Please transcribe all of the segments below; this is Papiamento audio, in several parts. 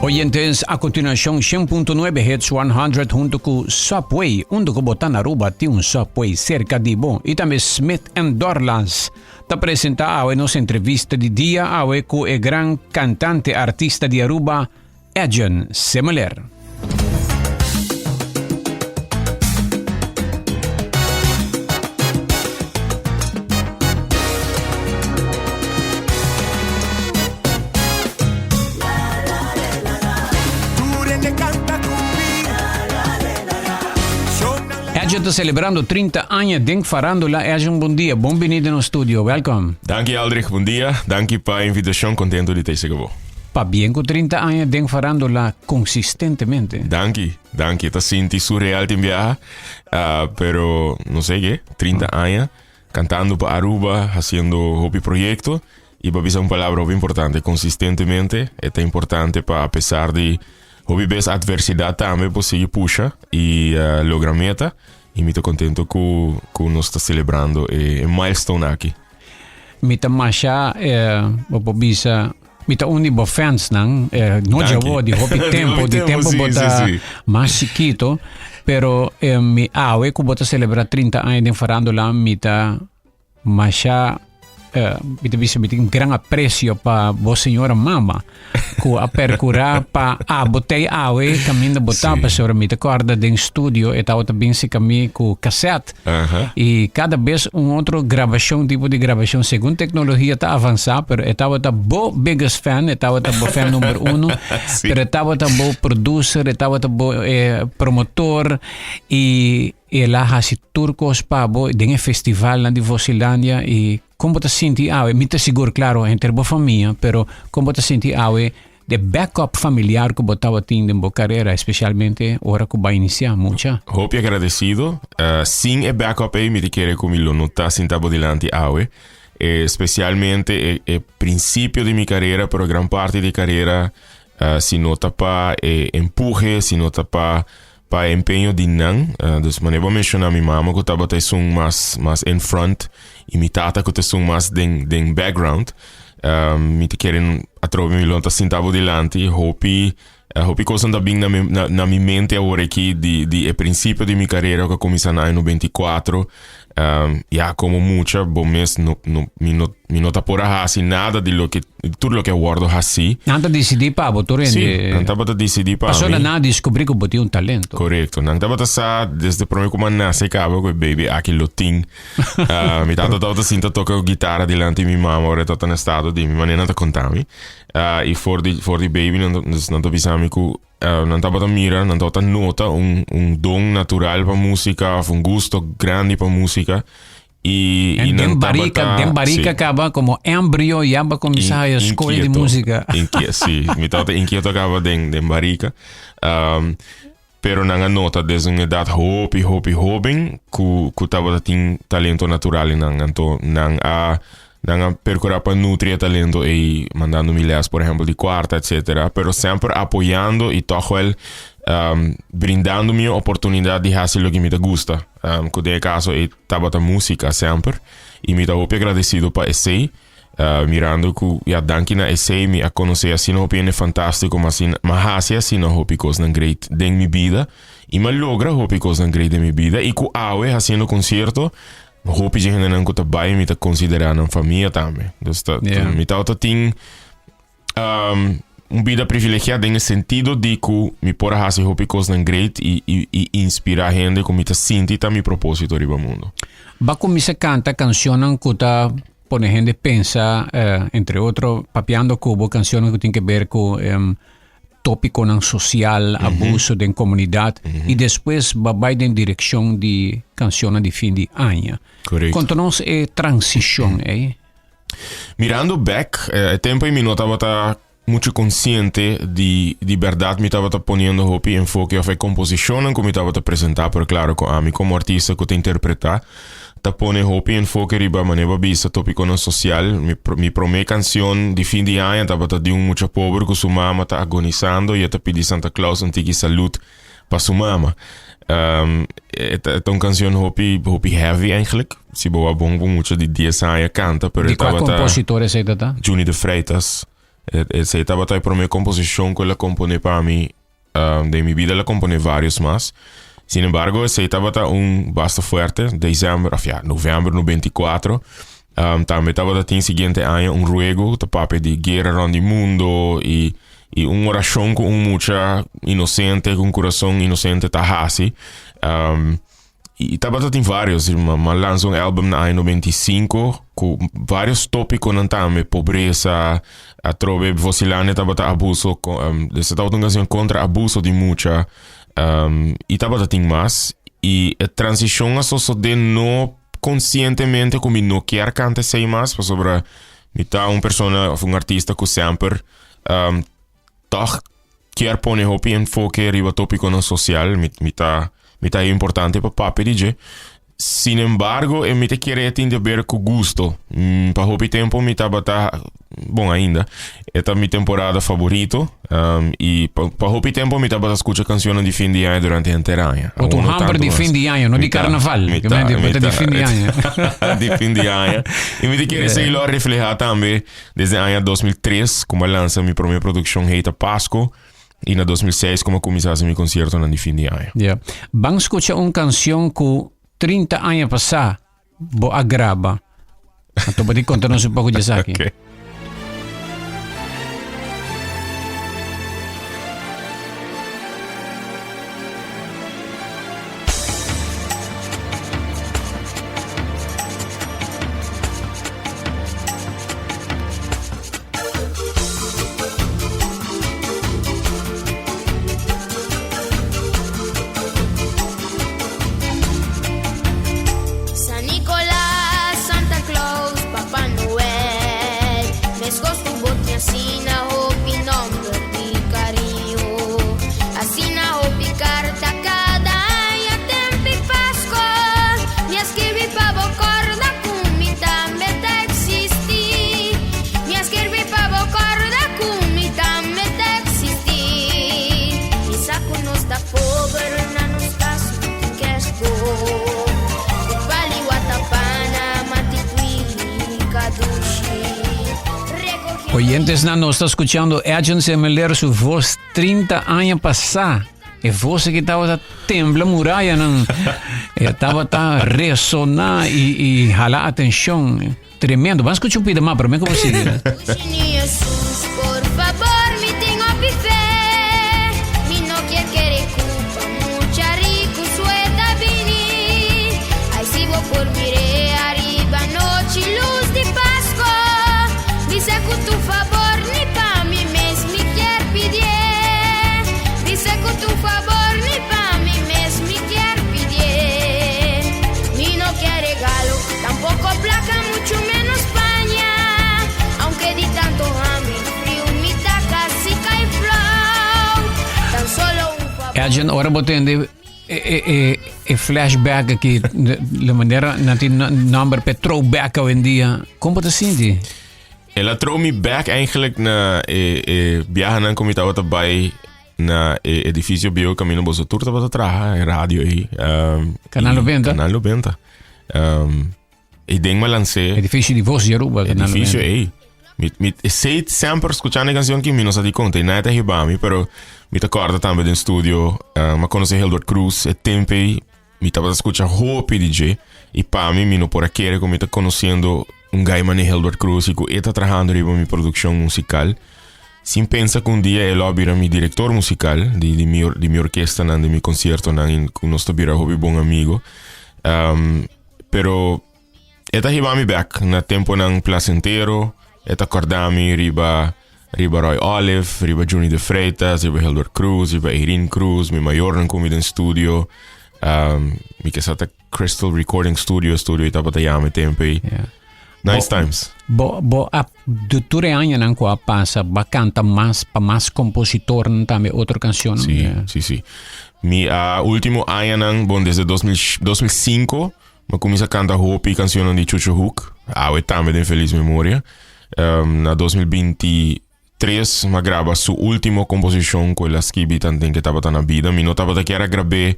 Oyentes, a continuacion 100.9 Hits 100 hunto cu Subway, unda cu bo ta na Aruba tin un Subway cerca di bo. Y tambe Smith and Dorlands ta presenta awe nos entrevista di dia awe cu e gran cantante artista di Aruba, Edjean Semeleer. Edjean ta celebrando 30 aña den farándula. Edjean, bon dia. Bon bini den nos studio. Welcome. Danki Aldrich, bon dia. Danki pa e invitacion. Contento di ta esaki bo. Pabien cu 30 aña den farándula consistentemente. Danki, danki. Ta sinti surreal tin biaha, uh, pero no sé ke, 30 aña cantando pa Aruba, haciendo hopi proyecto y pa bisa un palabra hopi importante, consistentemente. E ta importante pa a pesar di hopi bes adversidad tambe por sigui pusha y uh, logra meta. Y mi ta contento cu, cu nos ta celebrando e, e milestone aki. Mi ta masha, eh, bo por bisa, mi ta un di bo fansnan, eh, no djawo, di hopi tempo, di tempo bo ta mas chikito, pero eh, mi awe ku bo ta celebra 30 aña den farándula, mi ta masha, eh, mi ta bisa, mi tin gran aprecio pa bo señora mama, ku a percura pa abo tei awe kaminda bo ta, pasobra mi ta korda den studio e tabata bin sika mi ku cassette, Y cada bes un otro grabacion, tipo di grabacion, segun tecnologia ta avanza, pero e tabata bo biggest fan, e tabata bo fan number uno, Sí. pero e tabata bo producer, e tabata bo eh, promotor, y el a hasi tur cos pa bo den e festivalnan di Vosilandia, y con bo ta sinti awe? Mi ta sigur, claro, henter bo famia, pero con bo ta sinti awe De backup familiar ku bo tabatin den bo karera, especialmente ora ku bo a inisiá mucha. Hopi agradecido. Sin e backup ei mi ta kere ku mi lo no ta sinta bo dilanti awe. Especialmente e e principio di mi carera, pero gran parti di carera si no ta pa e empuje, si no ta pa pa e empeño di nan. Dus manera bo a menciona mi mama ku tabata esun mas mas in front y mi tata ku ta esun mas den den background. Mi ta kere atrobe mi lo ta sinta bo dilanti. Hopi hopi kosnan ta bin na mi na mi mente awor aki di di e principio di mi carera ku a kuminsá na aña noventa i kuatro. Ya komo mucha bo mes no no mi no mi no ta por a hasi nada di loke tur loke a wòrdu hasí. Nan ta disidí pa bo tur hende. Sí, nan tabata disidí pa mi. Pasobra nan a diskubrí ku bo tin un talento. Korekto. Nan tabata sa desde promé ku mi a nase kaba ku e baby aki lo tin. Mi tata tabata sinta toka ku gitara dilanti mi mama ora e tabata na estado di mi manera nan ta konta mi. I for di for di baby nan nan ta bisa mi ku nan tabata mira, nan tabata nota un un don natural pa músika òf un gusto grandi pa músika. I En i den nan barika, tabata den barika sí. kaba komo embrio ya ba kuminsá haya skol di Inkieto, músika. inkie sí, mi tabata inkieto kaba den den barika. Pero nan a nota desde un edad hopi, hopi hoben cu, cu tabata tin talento natural en nan. Anto nan a, nan a percura pa nutri e talento ei, mandando mi les, por ejemplo, di cuarta, etcétera. Pero semper apoyando y toch wel um, brindando mi oportunidad di haci loke mi ta gusta. Um, cu den e caso ei tabata musica semper. Y mi ta hopi agradecido pa esei. Mirando ku ya danki na esei mi a konosé asina hopi hende fantástiko, ma asina, ma hasi asina hopi kosnan great den mi bida i mi a logra hopi kosnan great den mi bida i ku awe hasiendo konsierto hopi dje hendenan ku ta bai mi ta konsiderá nan famia tambe. Dus ta, Yeah. mi tabata tin un bida privilegiá den e sentido di ku mi por a hasi hopi kosnan great i, i, i inspirá hende ku mi ta sinti ta mi propósito riba mundu. Bo a kuminsá kanta kanshonnan ku ta Pone hende pensa, entre otro, papiando ku bo kanshonnan ku tin ke ber ku tópikonan sosial, abuso den komunidat, i despues bo a bai den direkshon di kanshonnan di fin di aña. Korekto. Konta nos e transishon ei. Mirando bèk, e tempu ei mi no tabata mucho konsiente di di bèrdat mi tabata poniendo hopi enfoke òf e komposishonnan ku mi tabata presentá, pero klaro ku ami komo artista ku ta interpretá ta pone hopi enfoke riba manera bo a bisa topikonan sosial. Mi mi promé kansion di fin di aña tabata di un mucha pober ku su mama ta agonisando i e ta pidi Santa Claus un tiki salud pa su mama. E ta e ta un kansion hopi hopi heavy eigenlijk. Si bo a bon ku mucha di dies aña kanta, pero Di e kua tabata kompositor esei ta ta? Juni de Freitas. Esei tabata e promé komposishon ku el a komponé pa mi. Den mi bida el a komponé vários mas. Sin embargo, esei tabata un basta fuerte, december, of ja, november 94. Tambe tabata tin siguiente aña un ruego ta papia di guera rond di mundo i i un orashon ku un mucha inosente, ku un kurason inosente ta hasi. I tabata tin varios, m'a lansa un album na aña 95 ku varios tópikonan tambe, pobresa, atrobe Vosilandia tabata abuso, esta tabata un kanshon kontra abuso di mucha, i tabata tin mas. I e transishon a sosodé no konsientemente ku mi no kier kanta esei mas, pasobra mi ta un persona òf un artista ku semper tòg kier pone hopi enfoke riba tópikonan sosial, mi mi ta mi ta importante pa papia di dje. Sin embargo, e mi ta kere e tin di haber ku gusto. Pa hopi tempu mi tabata, bon ainda, e ta mi temporada favorito. I pa pa hopi tempu mi tabata skucha kanshonnan di fin di aña durante henter aña. Bo ta Awor un no hamber tantu di mas. fin di aña, no Mi di ta, karnaval. mi Ke ta, mente, bo mi ta di ta. fin di aña. Di fin di aña. I mi ta kere esei lo a reflehá tambe Desde aña 2003 ku mi a lansa mi promé produkshon Heita Pasco i na 2006 ku mi a kuminsá hasi mi konsiertonan di fin di aña. Ya. Ban skucha un kanshon ku 30 aña pasá bo a graba. Anto bo tin konta nos un poko di esaki. Okay. San Nicolas, Santa Claus, Papa Noel, meskos ku bo tin asina hopi nomber di cariño, asina hopi carta cada aña tempi Pasco, mi a skirbi pa bo corda cu mi tambe ta existi, mi a skirbi pa bo corda cu mi tambe ta existi, mi sa cu nos ta pober na nos cas no tin kerstboom, cu pali watapana, maticuí, cadushi. Oyentesnan nos ta skuchando Edjean Semeleer su vos 30 aña pasá. E vos aki tabata tembla murayanan. E tabata resoná i, i hala atenshon. Tremendo. Ban skucha un pida mas, promé ku bo sigui. Jesus, por favor, mi tin hopi fe. Mi no kier kere ku pa mucha riku sueta bini. Ai si bo por mir'é ariba nochi lus di Pasco. Bisa ku tu favor ni pa mi mes mi kier pidié. Bisa ku tu favor ni pa mi mes mi kier pidié. Mi no kier regalo, tampoco placa, mucho menos paña. Aunke di tanto hambre y friu mi ta casi cai flauw. Tan solo un favor. Edjean, ora bo tende E, e, e, e flashback aki, de manera nan tin nomber pe throwback hoy-en-dia. Kon bo ta sinti? El a throw me back eigenlijk na e, e biahanan ku mi tabata bai na e edificio bieu kaminda boso tur tabata traha, e radio ei. Canal 90? Canal 90. I den mi a lans'é. Edificio di Voz di Aruba. Edificio ei. Mi, mi sei semper escuchando e canción ki mi no sa di konta. I nada ta hiba mi, pero mi ta corda tambe den studio. Uh, mi a conoce Hildward Cruz e tempo ei. Mi tabata escucha hopi di dje. I pa mi, mi no por a kere ku mi ta conociendo un guy mane Hildward Cruz i ku e ta trahando riba mi produccion musical. Sin pensa ku un dia e lo a bira mi director musical di, di mi, di mi orkestanan, di mi conciertonan i ku nos ta bira hopi bon amigo. Um, Pero e ta hiba mi bek na temponan placentero, e ta corda mi riba riba Roy Olive, riba Juni de Freitas, riba Hildward Cruz, riba Irene Cruz, mi mayornan cu mi den studio. Um, mi ke sa ta Crystal Recording Studio, studio tabata yama e tempo ei. Yeah. Nice Bo- times. Bo, bo a, du tur e añanan ku a pasa, ba kanta mas pa mas kompositornan tambe otro kanshonnan. Sí, Yeah. sí, sí. Mi a último añanan, bon, desde 2000, 2005, me kuminsá kanta hopi kanshonnan di Chucho Hoek. Awe tambe den feliz memoria. Um, na 2023 m'a graba su último komposishon ku el a skibi tanten ke tabata na bida. Mi no tabata kier a grab'é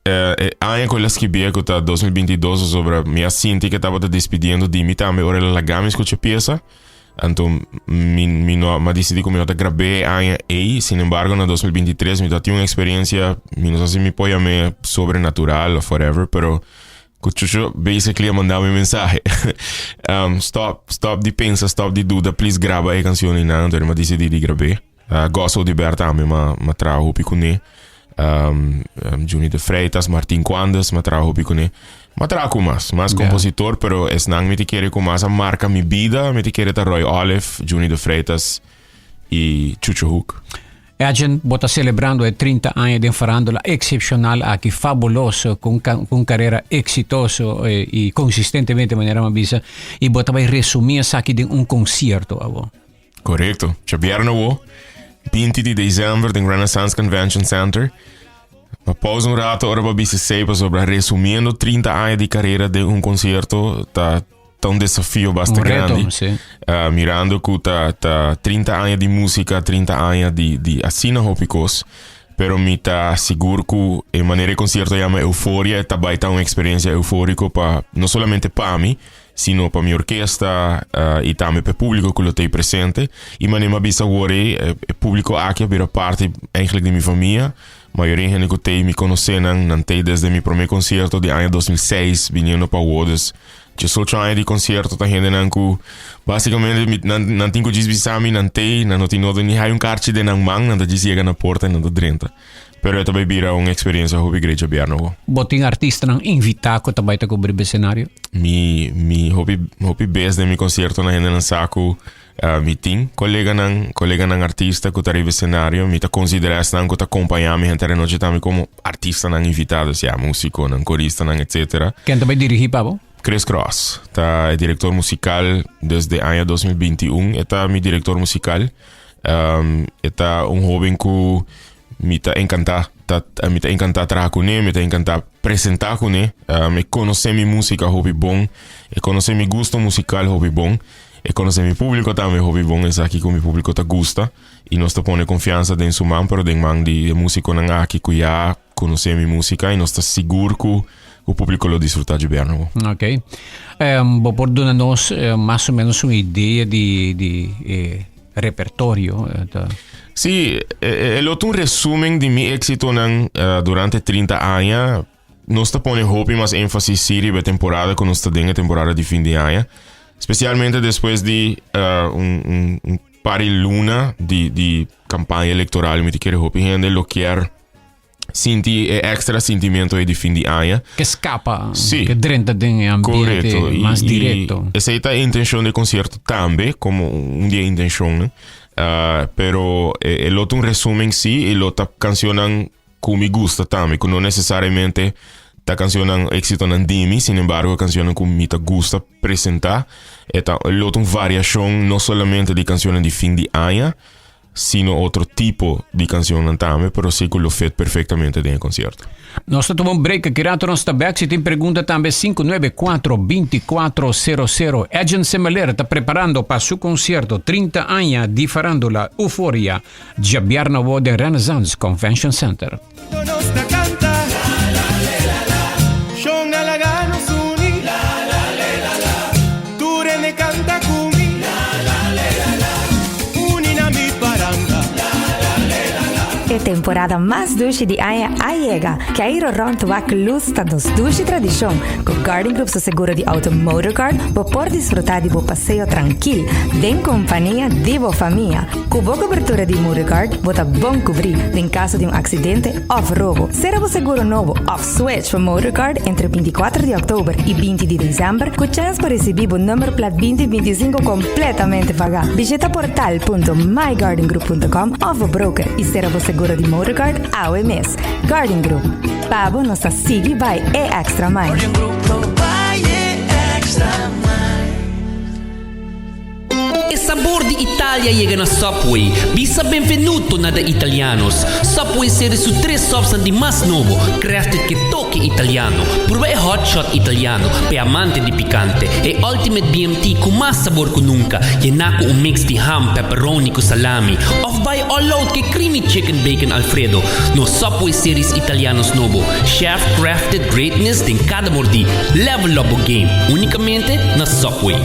E aña ku el a skibié ku ta 2022 pasobra mi a sinti ku e tabata despidiendo di mi tambe ora el a laga mi skucha piesa. Anto mi mi no a disidí ku mi no ta grab'é e aña ei. Sin embargo na 2023 mi ta tin un eksperensia, mi no sa si mi por yam'é sobrenatural of whatever, pero ku Chucho basically a manda mi mensahe. Um, stop, stop di pensa, stop di duda, please graba e kanshon einan. Anto mi a disidí di grab'é. Uh, Gosso di Ber tambe m'a m'a traha hopi kuné. Um, um, Juni de Freitas, Martin Quandes, m'a traha hopi kuné. M'a traha ku mas, mas kompositor, pero esnan mi ta kere ku mas a marka mi bida, mi ta kere ta Roy Olive, Juni de Freitas i Chucho Hoek. Edjean, bo ta celebrando e 30 aña den farándula excepcional aki, fabuloso, cu un, cu un carera exitoso eh, y consistentemente, manera mi a bisa, y bo ta bai resumi esaki den un concierto abo. Correcto. Djabièrnè awo, 20 di december den Renaissance Convention Center. Ma pausa un rato ora pa bisa esei pasobra resumiendo 30 aña di carera den un concierto ta ta un desafio basta Un reto, grandi. sí. Uh, mirando ku ta ta 30 aña di música, 30 aña di di asina hopi kos. Pero mi ta sigur ku e manera e concierto yama Euforia, e ta bai ta un experiencia eufórico pa no solamente pa mi, sino pa mi orkesta uh, i tambe pa e público ku lo tei presente. I manera mi a bisa awor ei, e, e público aki a bira parti eigenlijk di mi famia. Mayoria hende ku tei mi konosé nan, nan tei desde mi promé konsierto di aña 2006 biniendo pa awor. Dus 18 aña di konsierto ta hendenan ku básicamente mi, nan, nan tin ku djis bisa mi nan tei, nan no tin nodo ni hai un karchi den nan man, nan ta djis yega na porta i nan ta drenta. Pero e ta bai bira un experiencia hopi great djabièrnè awo. Bo tin artistanan invitá ku ta bai ta kubri bo escenario? Mi mi hopi hopi bes den mi conciertonan hendenan sa ku mi tin koleganan koleganan artista ku ta riba escenario. Mi ta konsiderá esnan ku ta kompañá mi henter e nochi tambe komo artistanan invitá, dus ya musikonan, koristanan etcetera. Ken ta bai dirigí pa bo? Chris Cross ta e direktor musikal desde aña 2021 e ta mi direktor musikal. E ta un hoben ku mi ta enkantá ta mi ta enkantá traha kuné, mi ta enkantá presentá kuné. E konosé mi músika hopi bon, e konosé mi gusto musikal hopi bon, e konosé mi públiko tambe hopi bon, esaki ku mi públiko ta gusta i nos ta pone konfiansa den su man pero den man di e músikonan aki ku ya konosé mi músika i nos ta sigur ku ku públiko lo disfrutá dje bierno. Ok. Bo por duna nos mas o menos un idea di di e repertorio? Ta... Sí, e lo ta un resumen di mi éxitonan durante 30 aña. Nos ta pone hopi mas énfasis sí riba e temporada ku nos ta den, e temporada di fin di aña. Spesialmente despues di un un un par di luna di di kampaña elektoral mi ta kere hopi hende lo kier sinti e extra sentimiento ei di fin di aña. Ke skapa, Sí. ke drenta den e ambiente Correcto. mas I directo. esei ta e intencion di e concierto tambe, como un di e intencionnan. Ah, pero e, e lo ta un resumen sí, y lo ta cancionnan cu mi gusta tambe, cu no necesariamente ta cancionnan éxitonan di mi, sin embargo cancionnan cu mi ta gusta presenta. E ta, lo ta un variacion no solamente di cancionnan di fin di aña, sino otro tipo di cancionnan tambe, pero si cu lo fit perfectamente den e concierto. Nos ta tuma un break, aki rato nos ta bek. Si tin pregunta tambe 594 2400. Edjean Semeleer ta preparando pa su concierto 30 aña di Farándula Euforia djabièrnè awo den Renaissance Convention Center. E temporada mas dushi di aña a yega. Keiro rond wak luz ta nos dushi tradishon. Ku Guardian Group su seguro di auto Motorguard bo por disfruta di bo paseo trankil den kompania di bo famia. Ku bo kobertura di Motorguard bo ta bon kubrí den kaso di un aksidente òf robo. Sera bo seguro nobo òf switch pa Motorguard entre 24 di òktober i 20 di desèmber ku chèns pa risibí bo nummerplat 2025 kompletamente pagá. Bishita portal punto myguardiangroup punto com òf bo broker i sera bo seguro di Motorguard awe mes. Guardian Group, pa bo nos ta sigui bai e extra mile. E sabor di Italia yega na Subway. Bisa benvenuto na de Italianos. Subway seri su tres subsnan di mas nobo, crafted ke toke italiano. Purba e Hot Shot Italiano, p'e amante di pikante, e Ultimate BMT ku mas sabor ku nunka, yená ku un mix di ham, pepperoni ku salami. Òf bai all out ke Creamy Chicken Bacon Alfredo. Nos Subway Series Italianos nobo, chef crafted greatness den kada mordí. Level up bo game, únikamente na Subway.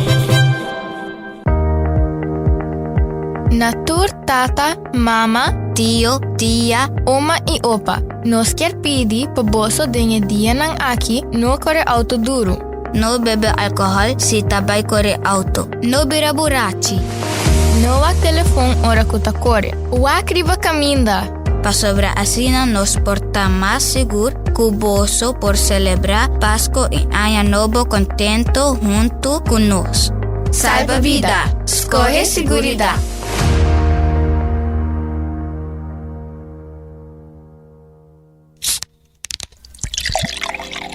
Na tur tata, mama, tio, tia, oma y opa, nos kier pidi pa boso den e dianan aki no core auto duro. No bebe alcohol si ta bay core auto. No bira burachi. No wak telefon ora cu ta core. Wak riba caminda! Pasobra asina nos por ta mas sigur cu boso por celebra Pasco y Aña Nobo contento hunto cu nos. Salba bida! Scoge siguridad!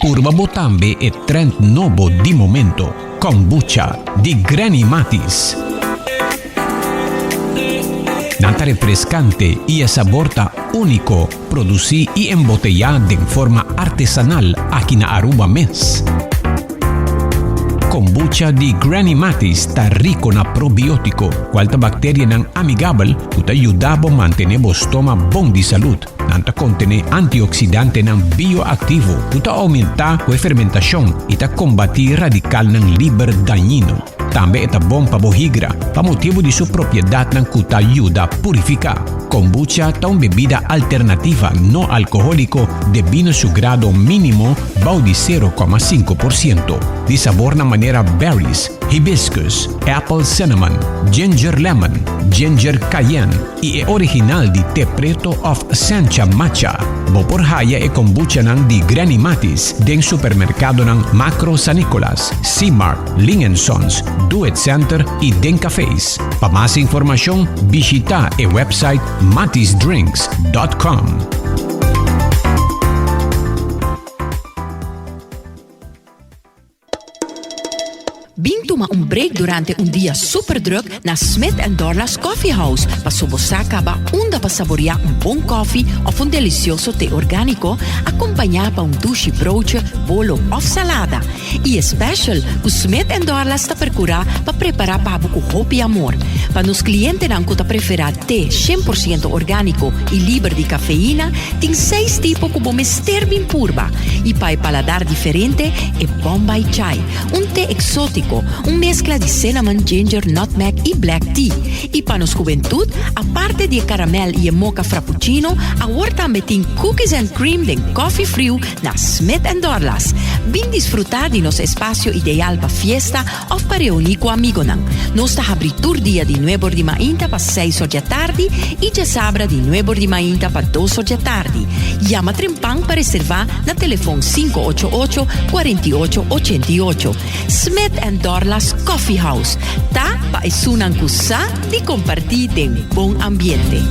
Purba bo tambe e trend nobo di momento, Kombucha di Granny Matis. Nan ta refrescante y e sabor ta unico, produci y embotella den forma artesanal aki na Aruba mes. Kombucha di Granny Matis ta rico na probiotico, cual ta bacterianan amigabel cu ta yuda bo mantene bo stoma bon di salud. Nan ta kontené antioksidantenan bioaktivo ku ta oumentá ku e fermentashon i ta kombatí radikalnan liber dañino. Tambe e ta bon pa bo higra pa motibu di su propiedatnan ku ta yuda purifiká. Kombucha ta un bebida alternativa no alkohóliko debí na su grado mínimo bou di 0,5%. Di sabornan manera berries, hibiscus, apple cinnamon, ginger lemon, ginger cayenne, i e original di te preto of sencha matcha. Bo por haya e kombuchanan di Granny Matis den supermerkadonan Makro San Nicolas, C-Mart, Ling and Sons, Do It Center i den cafés. Pa mas informashon bishita e website matisdrinks dot com. Bin tuma un break durante un dia super druk na Smith and Dorlas Coffee House paso bo sa caba unda pa saborea un bon koffie of un delicioso te organico acompaña pa un dushi broodje, bolo of salada. Y e special cu Smith and Dorlas ta percura pa prepara pa bo cu hopi amor. Pa nos clientenan cu ta prefera te 100% organico y liber di cafeína, tin seis tipo cu bo mester bin purba. Y pa e paladar diferente, e Bombay Chai, un te exótico, un mezcla di cinnamon, ginger, nutmeg y black tea. Y pa nos juventud, aparte di e caramel y e mocha frappuccino, awor tambe tin cookies and cream den coffee friu na Smith and Dorlas. Bin disfruta di nos espacio ideal pa fiesta of pa reuní ku amigonan. Nos ta habrí tur dia di nuebor di mainta pa seis or djatardi i djasabra di nuebor di mainta pa dos or djatardi. Yama trempan pa reservá na telefon 588 48 88. Smith and Dorlas Coffee House ta pa esunnan ku sa di kompartí den bon ambiente.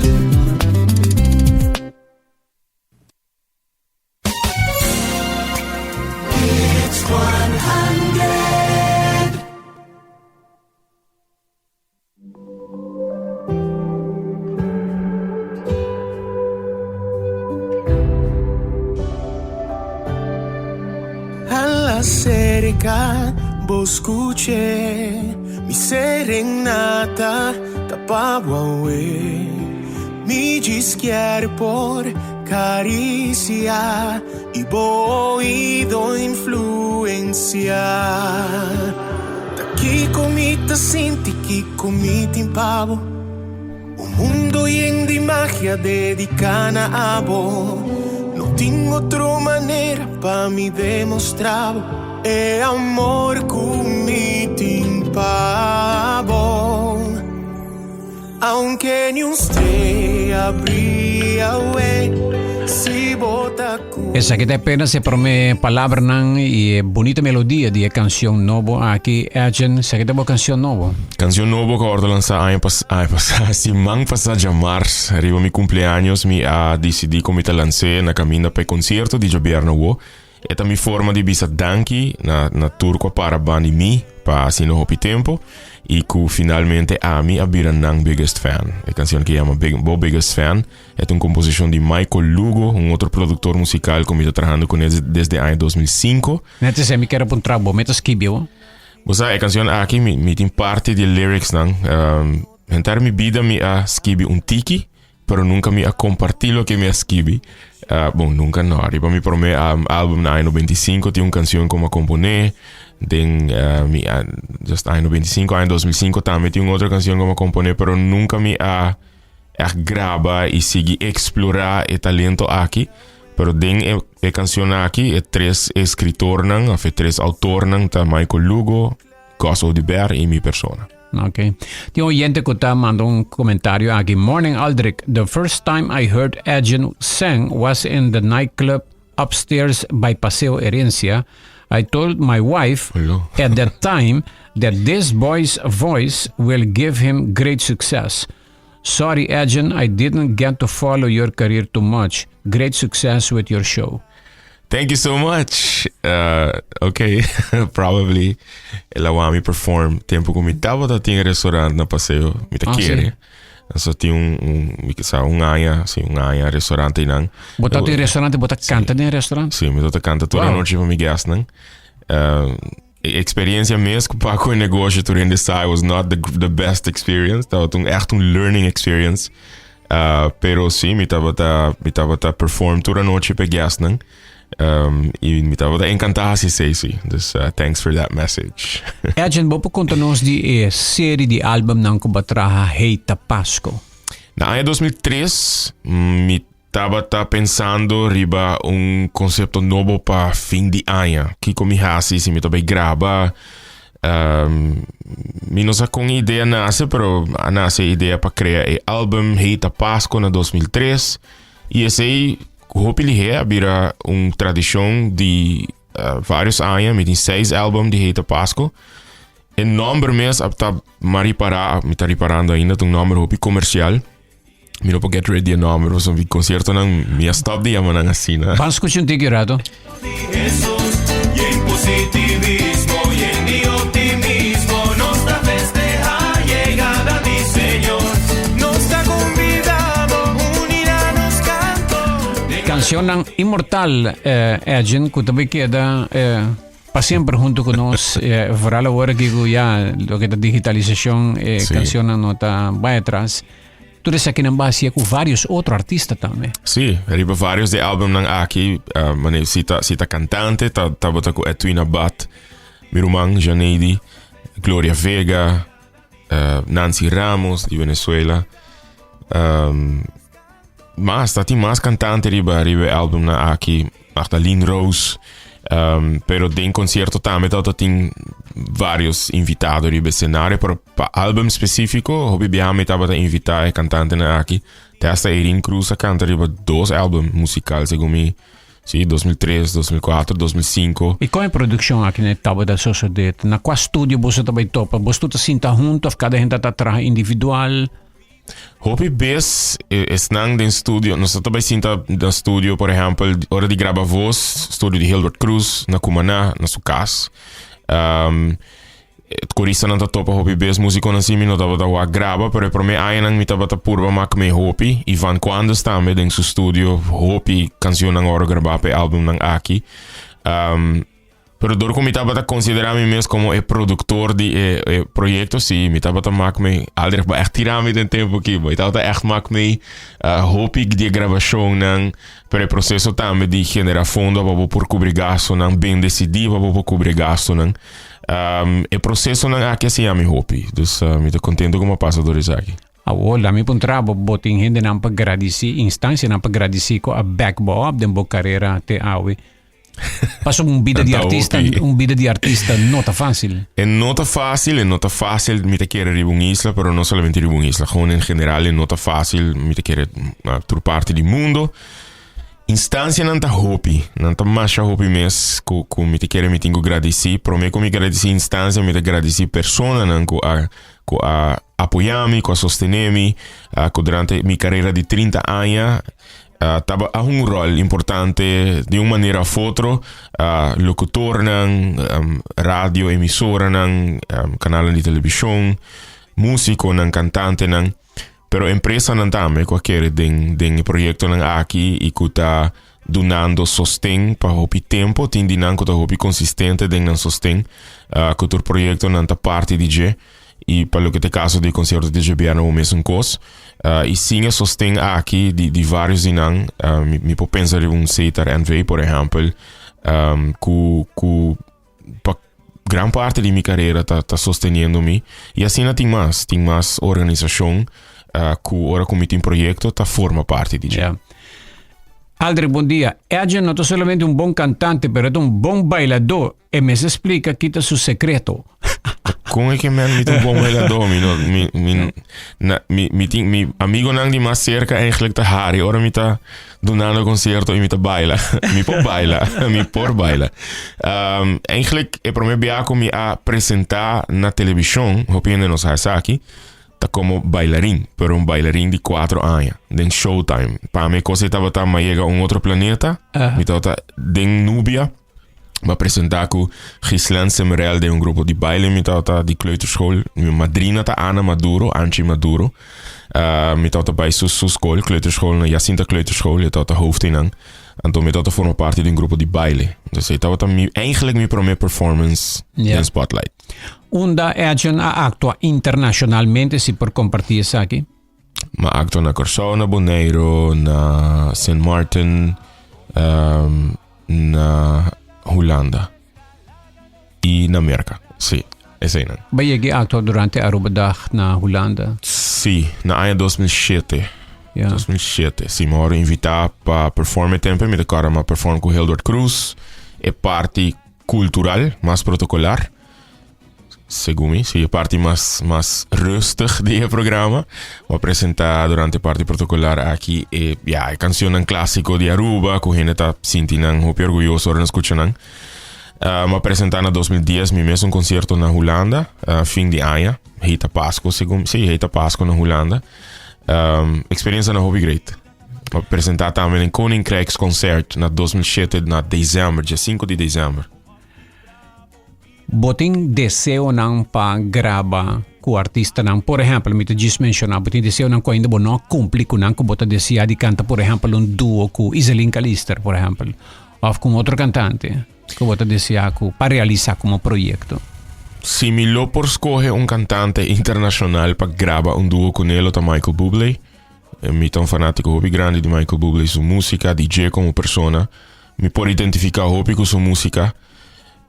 Hala cerca, bo scuche Mi serenata ta pa bo awe Mi djis kier por Caricia y bo oido influencia. Ta kico mi ta sinti, kico mi tin pa bo. Un mundo yen di magia dedica na abo. No tin otro manera pa mi demostra bo e amor cu mi tin pa bo. Aunke ni un strea bria awe, si bo ta ku Esaki ta apenas e prome palabranan y e bunita melodia di e cancion nobo aki. Edjean, esaki ta bo cancion nobo? Cancion nobo cu a wordo lansa aña pas aña pasa, siman pasa djamars, riba mi cumpleaños mi a dicidi cu mi ta lans'e na caminda pa e concierto di djobièrnè awo. E ta mi forma di bisa danki na na tur ku a para bandi mi pa asina hopi tempo i ku finalmente ami a bira nan biggest fan. E kansion ke yama Big Bo Biggest Fan e ta un komposishon di Michael Lugo, un otro produktor musikal ku mi ta trahando kuné desde aña 2005. Net esei mi kier a puntra bo, mi ta skibi bo? Bo sa e kansion aki mi mi tin parti di e lyricsnan. Henter mi bida mi a skibi un tiki. Pero nunca mi a comparti loke mi a skibi. Uh, bon, nunca no. Riba mi prome um, album na aña 95 tin un canción como a compone. Den uh, mi uh, just aña 95, aña 2005 tambe tin un otro canción como a compone, pero nunca mi a echt graba y sigui explora e talento aki. Pero den e, e canción aki, e tres escritornan, of e tres autornan, ta Michael Lugo, Gus Oduber y mi persona. Ok. Tin un oyente cu ta manda un comentario aki. Morning Aldrich, the first time I heard Edjean sang was in the nightclub upstairs by Paseo Herencia. I told my wife Hello. at that time that this boy's voice will give him great success. Sorry Edjean, I didn't get to follow your career too much. Great success with your show. Thank you so much. Ok, probably el a wou mi perform tempo ku mi tabata tin e restaurant na Paseo. Mi ta Ah, kere. sí. So tin un, un, mi sa un aña, sí, un aña restaurante einan. Bo ta tin restaurante, bo ta kanta den restaurant? Sí, mi ta kanta tur Wow. anochi pa mi guestnan. E experiencia mes cu pa cu e negocio tur hende sa was not the best experience. Tabata un echt un learning experience. Pero sí, mi tabata, mi tabata perform tur anochi pa e guestnan. Y mi tabata encanta haci esey, sí. Dus thanks for that message. Edjean, bo por conta nos di e serie di albumnan cu bo a traha Hey Ta Pasco? Na aña 2003 mi Tabata pensando riba un concepto nobo pa fin di aña. Kico mi haci si mi ta bay graba? Mi no sa con e idea nace, pero a nace e idea pa crea e album Hey Ta Pasco na 2003. Y esey hopi lihe a bira un tradicion di varios aña. Mi tin seis album di Hey Ta Pasco. E nomber mes a ta m'a ripara, mi ta riparando ainda, ta un nomber hopi comercial. Mi no por get rid di e nomber, pasobra mi conciertonan mi a stop di yama nan asina. Ban scucha un tiki rato. Cancionnan inmortal, eh, Edjean, cu ta bay keda eh, pa semper hunto cu nos. Eh, vooral awor aki cu ya loke ta digitalisacion, eh, Sí. cancionnan no ta bay atras. Tur esakinan ba hacia cu varios otro artista tambe. Sí, riba varios di albumnan aki, uh, mane, si ta, si ta cantante, ta, tabata cu Edwin Abad, mi ruman, Janeidi, Gloria Vega, uh, Nancy Ramos di Venezuela. Um, mas, ta tin mas cantante riba, riba e albumnan aki, Magdalene Rose. Um, pero den concierto tambe tabata tin varios invitado riba escenario, pero Pa album specifico, hopi biaha mi tabata invita e cantantenan aki. Te hasta Irene Cruz a canta riba dos album musical, segun mi. Si, 2003, 2004, 2005. I kon e produccion aki na e tabata sosode? Na kua studio boso ta bai topa? Boso tur ta sinta hunto of kada hende ta traha individual? Hopi bes esnan den studio, nos ta bai sinta na studio, por ehempel, ora di graba voz, studio di Hilbert Cruz na Cumaná, na su cas. Um, Koristanan ta topa hopi bes musikonan si mi no tabata wak graba, pero e prome añanan mi tabata purba mak me hopi. Ivan Quandes tambe den su studio hopi kansionnan ora graba pa e albumnan aki. Um, pero dor ku mi tabata konsidera mi mes komo e produktor di e, e proyekto, si mi tabata mak me, Aldrich ba echt tira mi den tempo ki, mi tabata echt mak me uh, hopi di e grabashonnan, pero e proseso tambe di genera fondo pa bo por kubri gastonan, ben desidí pa bo por kubri gastonan. Um, e procesonan aki a siña mi hopi. Dus uh, mi ta contento ku mi a pasa door esaki. Awor, laat mi puntra bo, bo tin hendenan pa gradisí, instancianan pa gradisí ku a back bo up den bo karera te awe. Pasobra un bida di Anta artista, hopi. un bida di artista no ta fácil. E no ta fácil, e no ta fácil, mi ta kere riba un isla, pero no solamente riba un isla, gewoon en general e no ta fácil, mi ta kere na tur parti di mundo. Instancianan ta hopi, nan ta masha hopi mes cu cu mi ta kere mi tin cu gradici. Prome cu mi gradici instancia mi ta gradici personanan cu a cu a apoya mi, cu a sostene mi, cu durante mi carera di 30 aña taba a hunga un rol importante di un manera of otro. Locutornan, radio emisoranan, canalnan di television, musiconan, cantantenan. Pero empresanan tambe ku a kere den den e proyektonan aki i ku ta dunando sosten pa hopi tempo, tin di nan ku ta hopi konsistente den nan sosten, ku tur proyektonan ta parti di dje. I pa loke ta e kaso di e konsierto di dje bièrnè bo mesun kos. Y sin e sosten aki di, di varios di nan, mi, mi por pensa riba un Setar NV, por ehempel, cu, cu pa gran parte di mi carera ta, ta sosteniendo mi. Y asina tin mas, tin mas organisacion cu ora cu mi tin proyecto ta forma parti di dje. Ja. Aldrich, bon dia. Edjean no ta solamente un bon cantante, pero e ta un bon bailador. E mester splica ki ta su secreto. Con e ke men mi ta un bon bailador? Mi no, mi, mi, na, mi, mi tin, mi amigonan di mas cerca eigenlijk ta hari ora mi ta dunando concierto y mi ta baila. Mi por baila, mi por baila. Eigenlijk e prome bia cu mi a presenta na television, hopi hende no sa esaki, ta como bailarin, pero un bailarin di 4 aña, den Showtime. Pa mi e cosa ei tabata, mi a yega un otro planeta, mi tabata den Nubia. M'a presentá ku Ghislaine Semerel den un grupo di baile mi tabata di kleuterschool. Mi madrina ta Ana Maduro, Anchi Maduro. Uh, mi tabata bai su, su school, kleuterschool, na Jacinta Kleuterschool, e tabata hoofd einan. Anto mi tabata forma parti di un grupo di baile. Dus e tabata mi, eigenlijk mi promé performance Ja. den Spotlight. Unda Edjean a actua internacionalmente, si por comparti esaki? M'a actua na Kòrsou, na Boneiru, na Sint Maarten, um, na Hulanda y na Merca. Sí, eseinan. Bo yega actua durante Arubadag na Hulanda? Sí, na aña 2007. Ja. 2007. Sí, mi a wòrdu invitá pa perform e tempo. Mi ta kòrda mi a perform ku Hildward Cruz. E parti kultural, mas protokolar. Segun mi, si e parti mas, mas rustig di e programa. Bo a presenta durante e parti protocolar aki e, ja, e cancionnan clásico di Aruba, cu hende ta sinti nan hopi orguyoso ora nan scucha nan. Uh, mi a presenta na 2010 mi mes un concierto na Hulanda, uh, fin di aña. Heita Pasco, segun, sí, heita Pasco na Hulanda. Um, experiencia na hopi great. Mi a presenta tambe den Koninkrijksconcert na 2007 na december, dia 5 di december. Bo tin deseonan pa graba ku artistanan? Por ehèmpel, mi ta djis menshoná, bo tin deseonan ku ainda bo no a kumpli ku nan ku bo ta deseá di kanta, por ehèmpel, un duo ku Iselin Calister, por ehèmpel, òf ku un otro kantante ku bo ta deseá ku pa realisá komo proyekto? Si mi lo por skohe un kantante internashonal pa graba un duo kuné lo ta Michael Bublé. Mi ta un fanátiko hopi grandi di Michael Bublé, su músika, di dje komo persona. Mi por identifiká hopi ku su músika.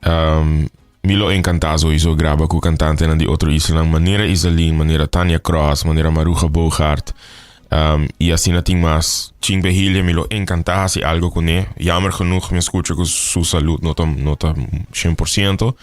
Um, mi lo encantá sowieso graba ku kantantenan di otro islanan, manera Iselin, manera Tania Kross, manera Maruja Boogaard. Um, i asina tin mas. Ching Behilia mi lo encantá hasi algo kuné. Jammer genoeg mi a skucha ku su salud no ta, no ta 100%.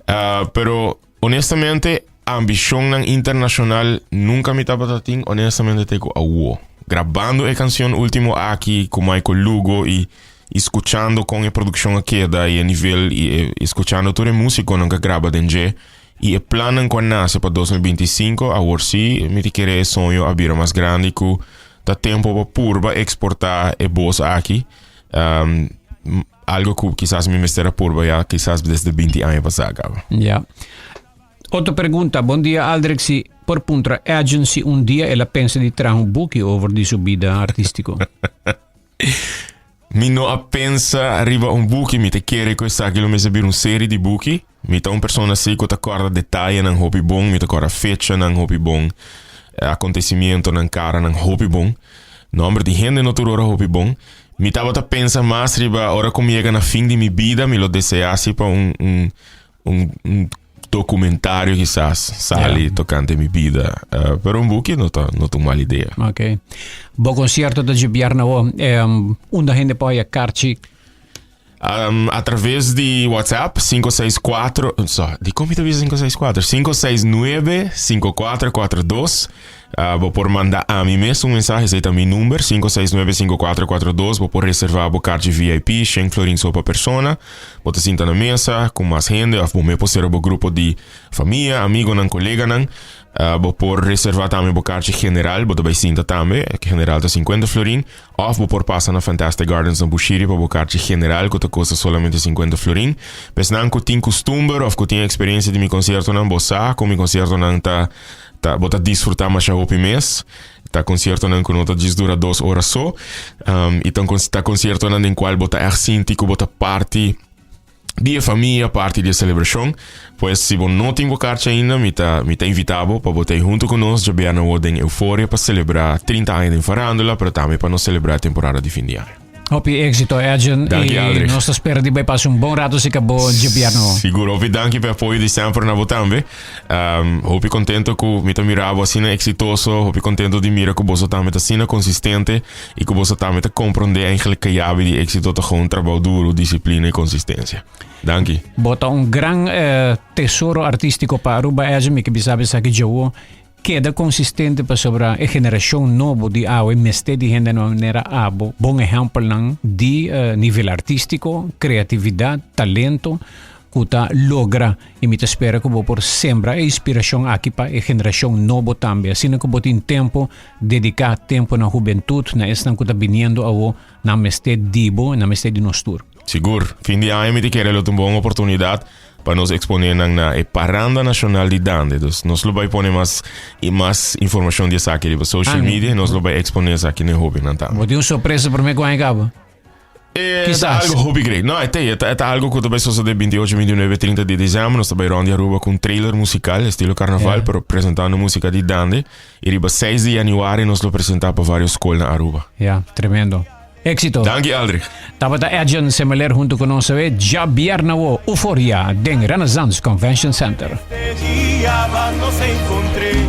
Uh, pero honestamente, ambishonnan internashonal nunka mi tabata tin, honestamente te ku awo. Grabando e kanshon ultimo aki ku Michael Lugo i I skuchando kon e produkshon a keda i e nivel i e i skuchando tur e musikonan ku a graba den dje i e plannan ku a nase pa 2025, awor sí mi ta kere e soño a bira mas grandi ku ta tempu pa purba eksportá e bos aki. Algo ku kisas mi mester a purba ya kisas desde binti aña pasá kaba. Ya. Otro pregunta, Bon dia Aldrich, si por puntra Edjean si un dia el a pensa di traha un buki over di su bida artístiko? Mi no a pensa riba un buki, mi ta kere ku esaki lo mester bira un seri di buki. Mi ta un persona si ku ta kòrda detayenan hopi bon, mi ta kòrda fechanan hopi bon, akontesimientonan, karanan hopi bon. Nòmber di hende no tur ora hopi bon. Mi tabata pensa mas riba ora ku mi yega na fin di mi bida, mi lo deseá si pa un un un un documentario quizás sali yeah. tocante mi vida. Uh, pero un buki no ta, no ta un mal idea. Ok. Bo concierto ta dje o um, unda hende por haya karchi? Um, a través di WhatsApp 564 so, di kon mi ta bisa 564 569 5442 uh, bo por manda a mi mes un mensahe esei ta mi number 569 5442 bo por reserva bo karchi VIP 100 florin so pa persona Bo ta sinta na mesa ku mas hende òf bo me por sera bo grupo di famia, amigonan, koleganan. Bo por reserva tambe bo karchi general, bo ta bai sinta tambe, general ta sinkuenta florin. Òf bo por pasa na Fantastic Gardens na Bushiri pa bo karchi general ku ta kosta solamente sinkuenta florin. Pa esnan ku tin kustumber òf ku tin eksperensia di mi konsiertonan, bo sa ku mi konsiertonan ta ta bo ta disfruta masha hopi mes. Ta conciertonan cu no ta djis dura dos ora so. Um, y ta, ta conciertonan den cual bo ta echt sinti cu bo ta parti. Di e famia parti di e celebracion. Pues si bo no tin bo karchi ainda, mi ta mi ta invita bo pa bo ta ei hunto cu nos djabièrnè awor den Euforia pa celebra 30 aña den farandula, pero tambe pa nos celebra e temporada di fin di aña. Hopi éxito, Edjean. Danki, Y Aldrich. nos ta spera di bai pasa un bon rato si ka bo djabièrnè awor. Sigur, hopi danki pa e apoyo di semper na bo tambe. Um, hopi contento cu mi ta mira bo asina exitoso, hopi contento di mira cu boso tambe ta asina consistente y cu boso tambe ta comprende eigenlijk cu yabi di exito ta gewoon trabou duro, disciplina y consistencia. Danki. Bo ta un gran eh, tesoro artístico pa Aruba Edge, mi ke bisa esaki djawo. Keda consistente pasobra e generacion nobo di awe mester di hende na manera abo. Bon ehempelnan di eh, nivel artístico, creatividad, talento ku ta logra i mi ta spera ku bo por sembra e inspirashon aki pa e generashon nobo tambe. Asina ku bo tin tempu, dediká tempu na hubentut, na esnan ku ta biniendo awo, nan mester di bo, nan mester di nos tur. Sigur. Fin di aña mi ta kere lo ta un bon oportunidat pa nos eksponé nan na e Paranda Nashonal di Dande. Dus nos lo bai pone mas i mas informashon di esaki riba social media i nos lo bai eksponé esaki na e hóbennan tambe. Bo tin un sorpresa promé ku aña kaba? E ta algo hopi great. No, e te, e ta algo ku ta bai sosode 28, 29, 30 di december. Nos ta bai rond di Aruba ku un trailer musical, estilo carnaval, pero presentando música di Dande. I riba 6 di januari nos lo presenta pa varios skol na Aruba. Ja, tremendo. Éxito. Danki, Aldrich. Tabata Edjean Semeleer hunto ku nos awe djabièrnè awo, Euforia den Renaissance Convention Center. Este dia nos encontré.